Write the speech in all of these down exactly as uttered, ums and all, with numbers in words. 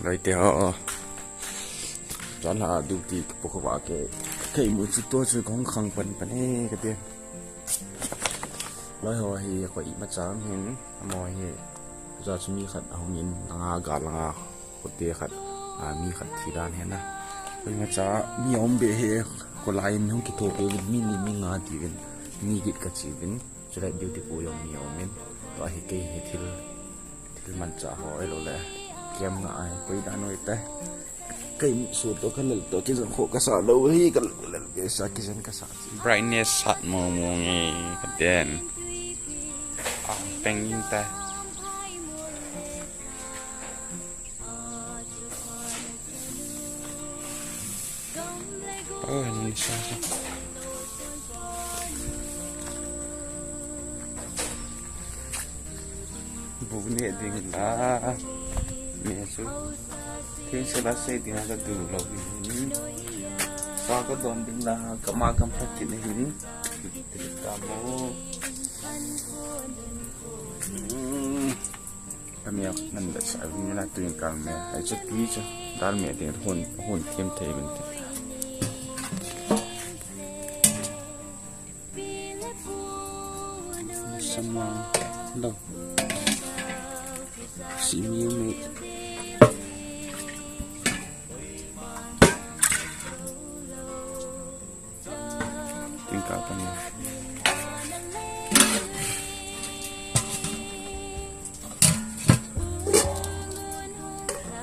Loite ho. Chan ha duty ka pu kho ba ke. Kei mu chu to chu kong khang pan pan e ka te. Loi ho hi ko i ma chang hin. Mo hi. Za chu mi khat a hung in langa ga langa. Ko te khat. A mi khat thi dan hin na. Ko i ma cha mi om be he. Ko lai in hung ki tho pe mi ni mi nga ti vin. Mi git ka chi vin. Chulai duty pu jong mi om in. To hi kei hi thil. Thil manchah ho, ahilou le. Kem nga ai, koi dan hoi te. Kei mi su to ka lel to, kijen kho ka sa lou hi, ka lel, lel, ke sa, kijen ka sa. Brightness sat mo mo nge, ka den. Ah, peng in te. Oh, ni sa sa. Bu ne ding la. Ne su. Thil se la se ding la du lo. Sa ka don ding la. Ka ma kam phat ti ne hin. Ti ta mo. Hmm. Kami nan da sa ni na tuin kal me. Ai chu tui chu. Dal me ding hun, hun them thei min te. Sama lo. Si mi me. Tingkah pa ni.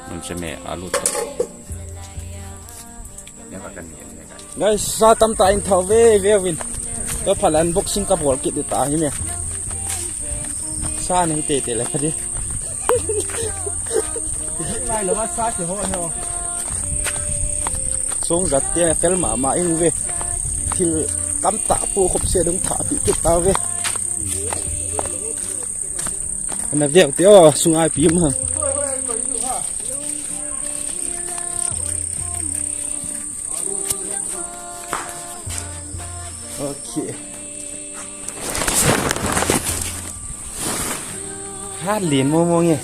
Mun se me alu to. Guys, sa tam ta in thau ve ve vin. Ka phalan boxing ka bol kit ta hi me. Sa nei te te le phadi. Lai lo sa ki ho ho. Song zat te fel ma ma in ve. Thil tam ta pu khop se dong tha pi kit ta ve. Ana veu te o, sungai pi ma. Okay. Ha lin mo mo nge.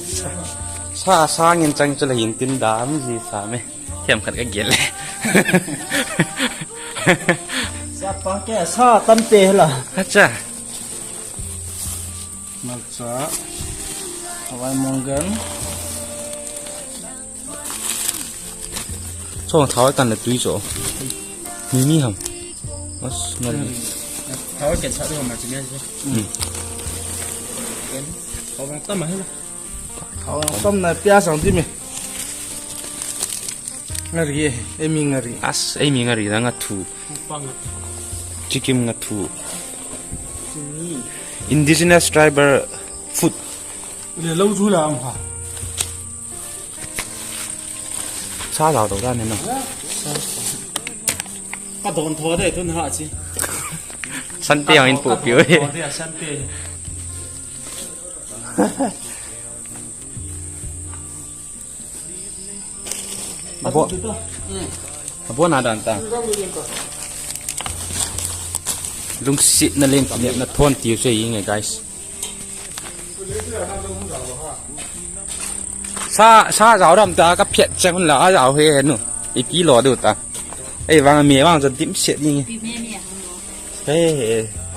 Sa, sa ngin chang chu la hin tin dam ji sa me. Kem khat ka gel le. Sa pa ke sa tam te la. Acha. Malcha. Hawai monggan. Chong thau kan le tui cho. Mi mi ham. Mas ngal. Thau kan sa de ma chi ne. Hmm. Kan. Hawai tam ma hela. Hawai tam na pia sang ti me. Ngari e, ei mi ngari. As, ei mi ngari na nga thu. Chikim nga thu. Indigenous tribal food. Le lo chu la ang ha. Sa lao to ka ne no. Ka don tho de tu na chi. San te ang in pu piu e. San te. Abo. Abo na dan ta. Lungsit na len na thon tiu se inge guys. Sa, sa jao dam ta ka phiat chang la a jao he he nu. Ipi lo du ta. Ei vang me vang cho dim set ni. He he.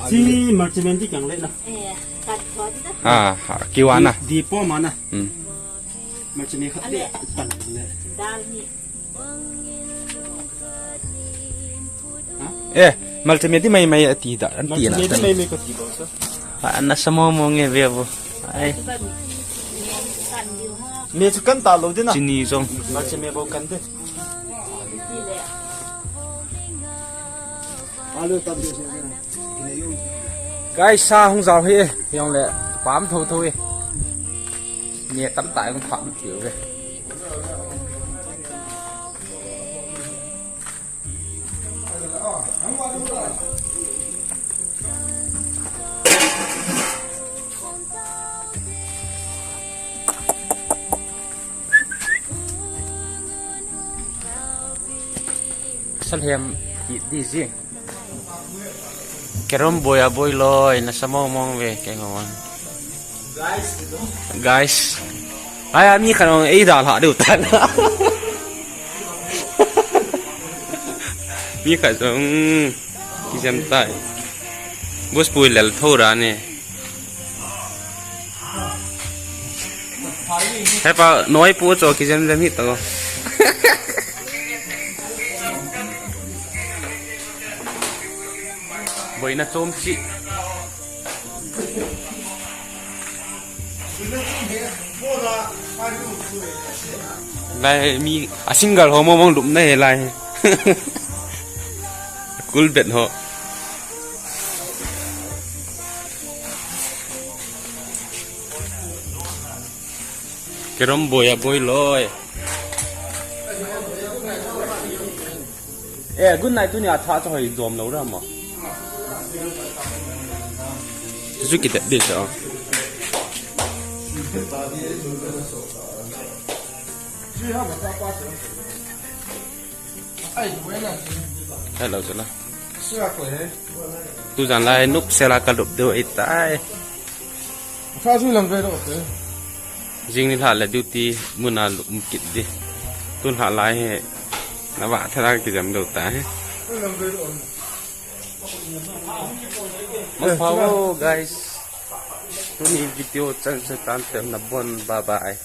Chi marchimenti kang le na. Ha ha kiwana. Di po mana. Hmm. Marchimenti khat le. Dal ni. Eh, multimedia mai mai ati da, anti na. Multimedia mai mai kati ba sa. Ana samo mo nge ve vo. Ai. Me chu kan ta lo de na. Chini jong. Multimedia bo kan de. Guys, sa hung jao hi, jong le pam tho tho hi. Me tam tai hung pham thiu ve. Salhem ti di ji. Kerom boi a boi loi, na samo mong ve, ke ngawang. Guys, ito. Guys. Ai, mi khat jong ei dalha diu tan. Mi khat jong, hmm, kijam tai. Bus pui lel tho ra ni. Hepa, noi pu cho kijam jam hi to. Boina chom chi. Lai mi a single ho mong mong lupna he lai. Kul bet ho. Kerom boi a boi loi. Eh, good night, tuni a tha cha hoi dom lo ra mo. Suzuki te de cha. Hello, chala. Tujan lai nup sela ka lup deu ai tai. Sa su lam ve ro te. Jing ni lha le duty muna lup kit di. Tun lha lai he. Na va tha kijam deu ta he. Mas pha o, guys. Tuni video chan se tan tem na bon, bye bye.